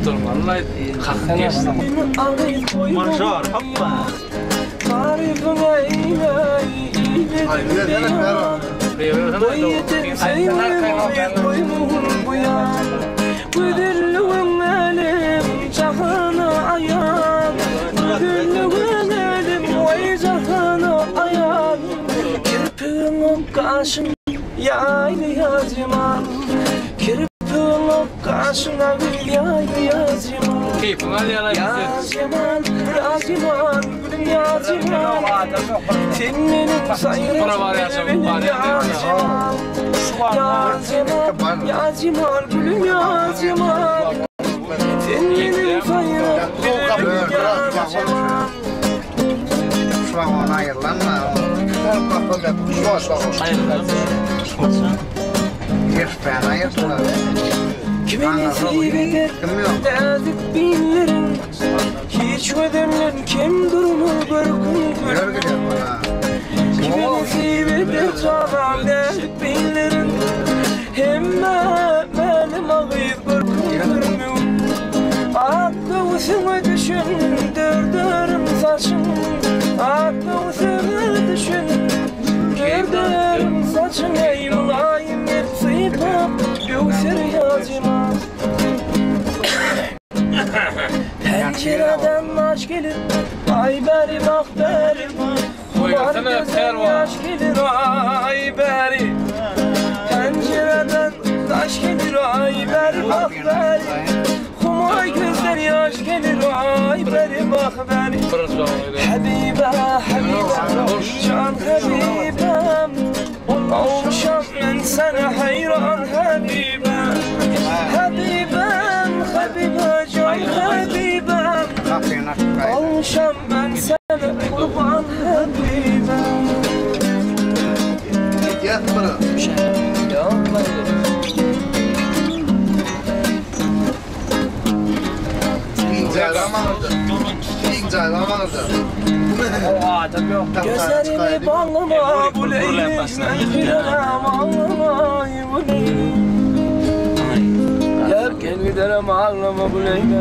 Oturmaly kakyp geçdi. Manşar, hoppa. Keýpiň alýar bizi. Bura barýarsyň, barýan Kime nesip eder näzik billerin Hiç gözenden kem durmaz görkün görkün Kime nesip eder çagam näzik billerin Hemmä mälim agyz görkün görmegin Ak göwsüňe düşen dördörüm saçyň Ak göwsüňe düşen dördörüm saçyň Eý mylaýym el sypap göwser ýajyma Penjireden naş gelir Ay beri bak beri Kumar gözden yaş gelir Ay beri Pencereden taş gelir Ay beri bak beri Kumar gözden yaş gelir Ay beri bak beri Habibe habibe Can habibem Olmuşam ben sana hayran habibem Habibem habibe can habibem Olmuşam ben sana kurban habibem Gözlerimi bağlama bu Leyli Ben bilemem ağlama bu Leyli Gel gel gidelim ağlama bu Leyli